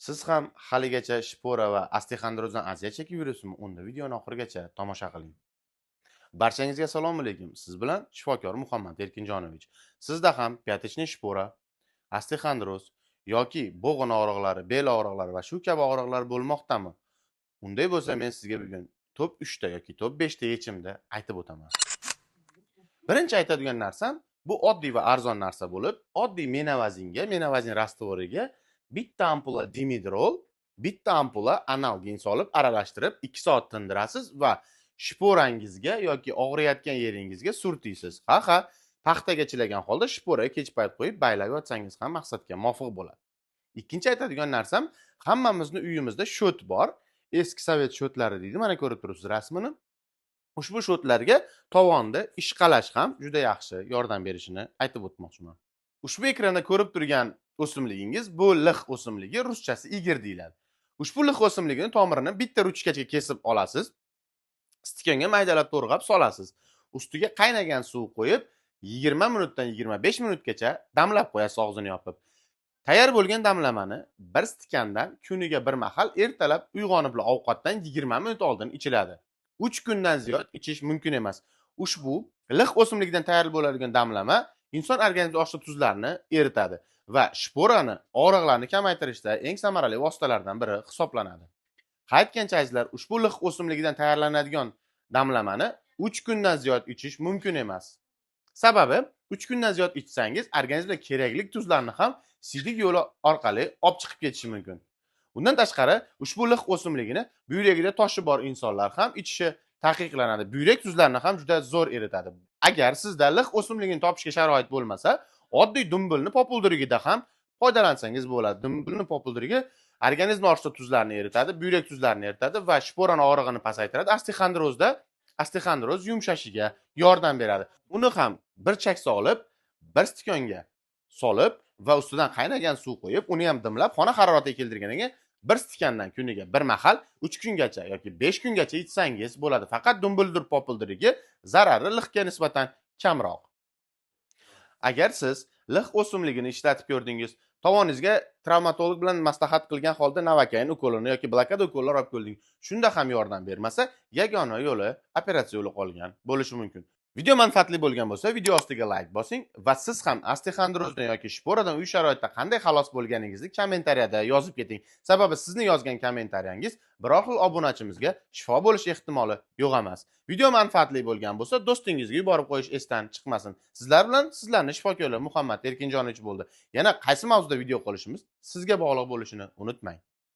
Siz ham haligacha shpora va osteoxondrozdan aziyat chekib yuribsizmi? Unda videoni oxirigacha tomosha qiling. Barchangizga assalomu alaykum. Siz bilan shifokor Muhammad Erkinjonovich. Sizda ham пяточный шпора, osteoxondroz yoki bo'g'in og'riqlari, bel og'riqlari va shu kabi og'riqlar bo'lmoqdami? Unday bo'lsa, men sizga bugun top 3 ta yoki top 5 ta yechimni aytib o'taman. Birinchi aytadigan narsam bu oddiy va arzon narsa bo'lib, oddiy menavazinga, menavazin раствор iga bitta ampula dimedrol, bitta ampula analgin solib aralashtirib 2 soat tindirasiz va shporangizga yoki og'riyotgan yeringizga surtiysiz. Ha, paxtaga chilagan holda shporaga kech payt qo'yib baylab yotsangiz ham maqsadga muvofiq bo'ladi. Ikkinchi aytadigan narsam, hammamizni uyimizda счёт bor. Eski sovet счёт lari deydi, mana ko'rib turibsiz rasmini. Ushbu счёт larga tovonni ishqalash ham juda yaxshi yordam berishini aytib o'tmoqchiman. Ushbu ekranda ko'rib turgan o'simligingiz bu lix o'simligi, ruschasi игорь deyiladi. Ushbu lix o'simligini tomirini bitta ruchkacha kesib olasiz. Stikanga maydalab to'g'rab solasiz. Ustiga qaynagan suv qo'yib 20 minutdan 25 minutgacha damlab qo'yasiz og'zini yopib. Tayyor bo'lgan damlamani bir stikandan kuniga bir mahal ertalab uyg'onib ovqatdan 20 minut oldin ichiladi. 3 kundan ziyod ichish mumkin emas. Ushbu lix o'simligidan tayyor bo'ladigan damlama inson organizmida oshib tuzlarni eritadi va shporani, og'riqlarni kamaytirishda eng samarali vositalardan biri hisoblanadi. Qaytgancha azizlar, ushbu lix o'simligidan tayyorlanadigan damlamani 3 kundan ziyod ichish mumkin emas. Sababi 3 kundan ziyod ichsangiz organizmda kerakli tuzlarni ham siydik yo'li orqali olib chiqib ketishi mumkin. Bundan tashqari, ushbu lix o'simligini buyragida toshi bor insonlar ham ichishi taqiqlanadi. Buyrak tuzlarini ham juda zo'r eritadi. Agar sizda lix o'simligini topishga sharoit bo'lmasa, oddiy dumbilni populdirigida ham foydalansangiz bo'ladi. Dumbilni populdirigi organizm orasida tuzlarni eritadi, buyrak tuzlarini eritadi va shporani og'rig'ini pasaytiradi. Osteoxondrozda osteoxondroz yumshashiga yordam beradi. Uni ham bir chaksa olib, bir stikonga solib va ustidan qaynagan suv qo'yib, uni ham dimlab xona haroratiga keltirgandan keyin bir stikandan kuniga bir mahal 3 kungacha yoki 5 kungacha ichsangiz bo'ladi. Faqat dumbildir populdirigi zarari lixga nisbatan kamroq. Agar siz lix o'simligini ishlatib ko'rdingiz, tovoningizga travmatolog bilan maslahat qilgan holda novokain ukolini yoki blokada ukollar olib ko'rdingiz, shunda ham yordam bermasa, yagona yo'li operatsiya yo'li qolgan bo'lishi mumkin. Video manfaatli bo'lgan bo'lsa, video ostiga layk bosing va siz ham osteoxondrozdan yoki shporadan uy sharoitida qanday xalos bo'lganingizni kommentariyada yozib keting. Sababi sizni yozgan kommentariyangiz biror xil obunachimizga shifo bo'lish ehtimoli yo'q emas. Video manfaatli bo'lgan bo'lsa, do'stingizga yuborib qo'yish esdan chiqmasin. Sizlar bilan sizlarning shifokorlar Muhammad Erkinjonovich bo'ldi. Yana qaysi mavzuda video qilishimiz sizga bog'liq bo'lishini unutmang.